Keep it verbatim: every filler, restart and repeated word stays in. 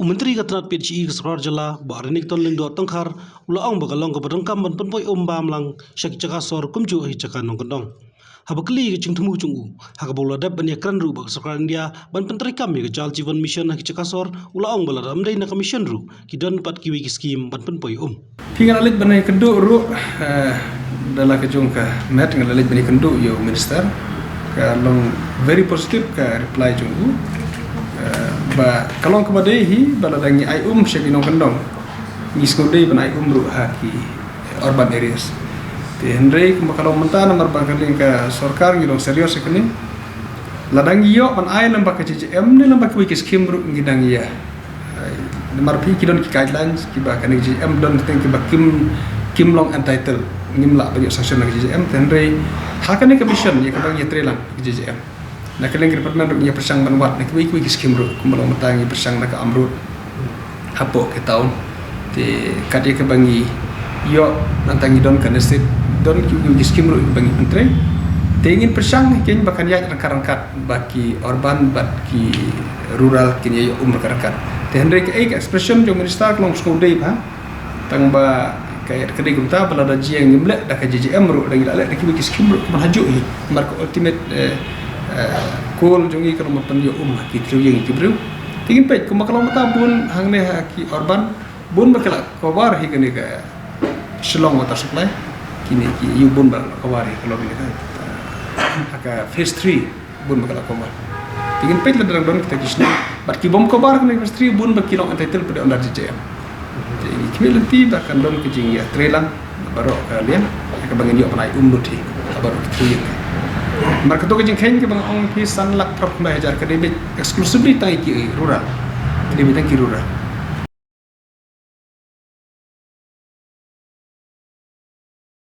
Myntri ka tnat P H E ka sorkar jylla, Bah Renikton Lyngdoh Tongkhar, u la ong ba ka long kaba donkam ban pynpoi um bamlang sha ki jaka sor kumjuh ha ki jaka nongkyndong. Haba kylli ïa ka jingthmu jong u ha kaba u la dep ban ïakren ruh bad ka sorkar India ban pyntreikam ïa ka Jal Jeevan Mission ha ki jaka sor, u la ong ba lada ym dei na ka mission ruh, ki don pat kiwei ki skim ban pynpoi um. Phi, nga la leit ban ïakynduh ruh, eh, da la ka jong ka met, nga la leit ban ïakynduh ïa u minister. Ka long very positive ka reply jong u. Eh, ba ka long kaba dei hi ba lada ngi ai um sha ki nongkyndong, ngi sngewdei ban ai um ruh ha ki urban areas. Te hynrei kumba ka long mynta, namar ba ka liang ka sorkar ngi long serious ïa kane. Lada ngi ïoh ban ai lyngba ka J J M ne lyngba kiwei ki skim ruh ngi dang ïa. Namar phi, ki don ki guidelines kiba kane ka J J M don ki thing kiba kim, kim long entitled, ngim lah ban ïoh sanction na ka J J M. Te hynrei ha kane ka mission ïa kaba ngi ïatreilang ka J J M, na ka liang ka department ruh ngi ïa pyrshang ban wad na kiwei kiwei ki skim ruh, kumba long mynta ngi pyrshang na ka Arm Road hapoh ka town. Te kat ïa kaba ngi ïoh, nangta ngi don ka nasib, don kiwei kiwei ki skim ruh ba ngi pyntrei. Te ngin pyrshang hi keiñ ba kan ïaid ryngkat ryngkat, ba ki urban bad ki rural kin ïa ïoh um ryngkat ryngkat. Te hynrei kaei ka expression jong u minister ka long sngewdei bha. Tang ba ka, ka dei kumta ba lada jia ngim leh da ka J J M ruh, da ngi la leh da kiwei ki skim ruh, kumba ha juh hi. Namar ka ultimate, eh, eh, goal jong ngi ka long ban pynïoh um ha ki thriew ïing ki briew. Te ngin peit kumba ka long mynta bun hangne ha ki urban, bun ba ki la cover hi kane ka Shillong Water Supply. Kine ki ïew bun ba la cover hi ka long kane ka, ha ka phase three. Bun ba ka la cover. Te ngin peit lada dang don kita ki shnong. Bad ki bym cover kane ka phase three bun ba ki long entitled pat de under J J M. Te ngi khmih lynti ba kan don ka jingïatreilang na baroh ka liang, ïa kaba ngin ïoh ban ai um lut hi ha baroh ki thriew ïing. Namar kato ka jingkheiñ kaba nga ong phi san lak phra phew khyndai hajar ka dei beit exclusively tang ïa ki rural. Ka dei beit tang ki rural.